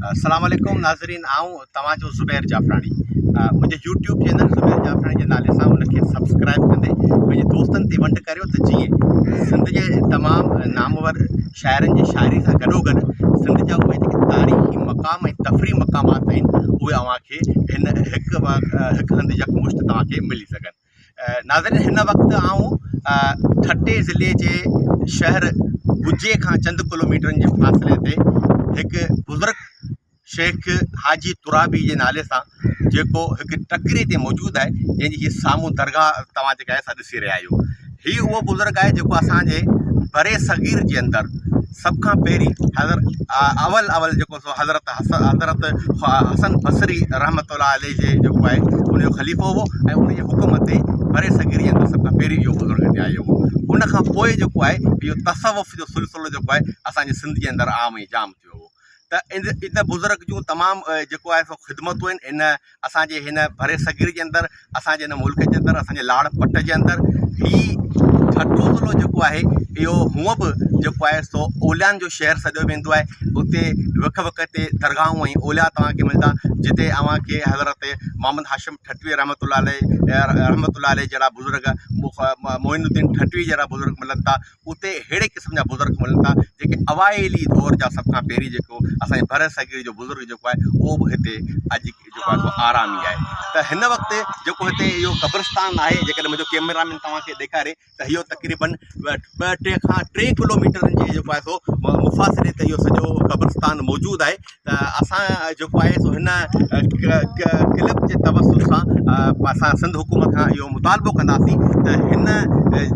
السلام عليڪم ناظرين آئون توهان جو زبير جعفراڻي منهنجي يوٽيوب چينل زبير جعفراڻي جي نالي سان ان کي سبسڪرائب ڪندي پنهنجي دوستن تي ونڊ ڪريو ته جيئن سنڌ جي تمام نامور شاعرن جي شاعري سان گڏو گڏ سنڌ جا اهي جيڪي تاريخي مقام ۽ تفريح مقامات آهن اهي اوهان کي هن هڪ هڪ هنڌ يڪمشت توهان کي ملي سگهن ناظرين هن وقت آئون ٺٽي ضلعي جي شهر گجي کان چند ڪلوميٽرن جي فاصلي تي هڪ بزرگ شيخ حاجي ترابي جي نالي سان جيڪو هڪ ٽڪري تي موجود آهي جنهن جي هي سامهون درگاهه توهان جيڪا آهي سا ڏسي رهيا آهيو هي اهو بزرگ آهي جيڪو اسان جي بر صغير جي اندر سڀ کان پهرين حضرت اول اول جيڪو سو حضرت حضرت حسن بصري رحمة الله عليه جي جيڪو آهي ان جو خليفو هو ۽ ان جي حڪم تي بر صغير جي اندر سڀ کان پهرين اهو بزرگ هتي آيو هو ان کان پوء جيڪو آهي اهو تصوف جو سلسلو جيڪو آهي اسان جي سنڌ جي اندر عام ۽ جام ٿيو هو ته ان بزرگ جون تمام جيڪو آهي سو خدمتون آهن ان اسان جي هن بر صغير جي اندر اسان جي هن ملڪ جي اندر اسان جي لاڙ پٽ جي اندر هي ٺٽو ضلعو جيڪو آهي اهو هونء به جيڪو آهي سو اوليائن جو شهر سڏيو ويندو آهي اتي وک وک تي درگاهون ۽ اوليا توهان کي ملندا جتي اوهان کي حضرت محمد هاشم ٺٽوي رحمت الله عليه رحمت الله عليه جهڙا بزرگ معين الدين ٺٽوي جهڙا بزرگ ملن ٿا اتي اهڙي قسم جا بزرگ ملن ٿا جيڪي اوائلي دور جا سڀ کان پهرين جيڪو اسان جي برصغير جو بزرگ جيڪو آهي اهو به هتي اڄ جيڪو آهي سو آرامي آهي ته هن وقت جيڪو هتي اهو قبرستان آهي جيڪڏهن منهنجو ڪيمرا مين توهان کي ڏيکاري ته اهو تقريبن ٻه ٽي کان ٽي ڪلو ميٽرن جي جيڪو آهي سو مفاصلي تي اهو سڄو قبرستان موجود آهي ته اسان جيڪو آهي سو هن ڪلب جي توسط سان اسان سنڌ حڪومت کان اهو مطالبو ڪنداسين ته هن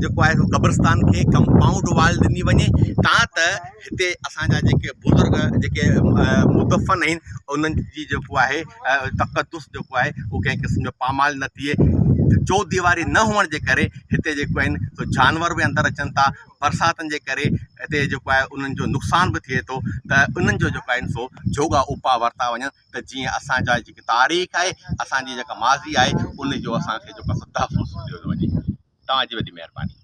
جيڪو آهي سو قبرستان کي ڪمپائونڊ وال ڏني وڃي تان ته هتي اسان جا جيڪي بزرگ جيڪي مدفن آهن انهن جي جيڪو آهي تقدس جيڪو آهي اهو ڪنهن قسم جو پامال نه ٿئي چوديواري نه هئڻ جي ڪري هتي جيڪو آهن سو جانور به اندر اچن ٿا برساتن جي ڪري هتي جيڪو آهي انهن جو نقصان به ٿئي ٿو ته انهن جو جيڪو آهن سو جوڳا اپاء ورتا وڃن ته جيئن اسان جا جيڪي تاريخ آهي اسان جي جيڪا ماضي آهي ان جو اسان کي جيڪو آهي سو تحفظ ڏنو وڃي توهان جي وڏي مهرباني.